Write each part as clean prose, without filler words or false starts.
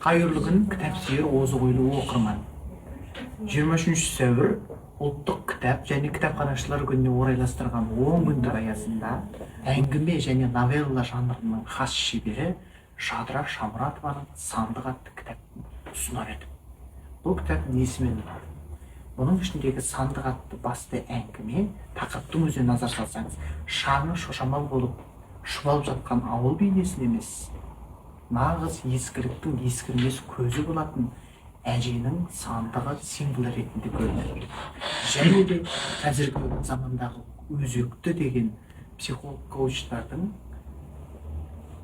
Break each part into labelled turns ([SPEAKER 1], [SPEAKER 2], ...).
[SPEAKER 1] Қайырлы күн, кітап сүйер озық ойлы оқырман! 23 сәуір, Ұлттық кітап және кітапханашылар күніне орайластырған 10 күндік аясында әңгіме және новелла жанрының хас шебері Жадыра Шамұратованың «Сандық» атты кітабын ұсынар едім. Бұл кітап несімен ұнады? Бұның ішіндегі «Сандық» атты басты әңгіме, тақырыптың өзіне назар салсаңыз, шаңы шошамал болып шұбалып жатқан ауыл бейнесін емес, нағыз ескіліктің ескірмес көзі болатын әженің сандығы символ ретінде көрінеді. Және де қазіргі замандағы өзекті деген психолог, коучтардың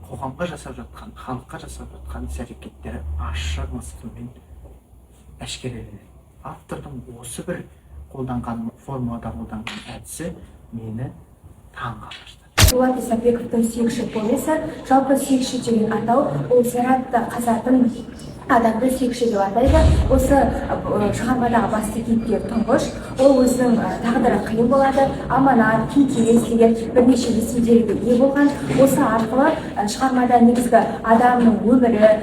[SPEAKER 1] қоғамға жасап жатқан, халыққа жасап жатқан іс әрекеттері ащы мысқылмен әшкереленеді. Автордың осы бір қолданған формада қолданған әдісі мені таң қалдырды.
[SPEAKER 2] Дулат Исабековтың «Сүйекші» повесі. Жалпы, сүйекші деген атау ол зиратты қазатын адамды сүйекші деп атайды. Осы шығармадағы басты кейіпкер Тұңғыш. Ол өзінің тағдыры қиын болады. Аманат, Кеңкес деген бірнеше есімдерге ие болған. Осы арқылы шығармада негізгі адамның өмірі,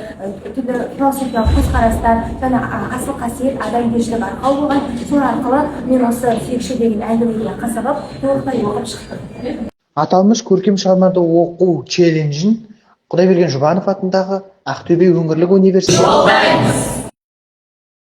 [SPEAKER 2] түрлі философиялық көзқарастар және асыл қасиет, адамгершілік арқау болған. Сол арқылы мен осы «Сүйекші» деген әңгімеге қызығып, толықтай оқып шықтым.
[SPEAKER 1] Аталмыш көркем шығармаларды оқу челленджін Құдайберген Жұбанов атындағы Ақтөбе өңірлік университеті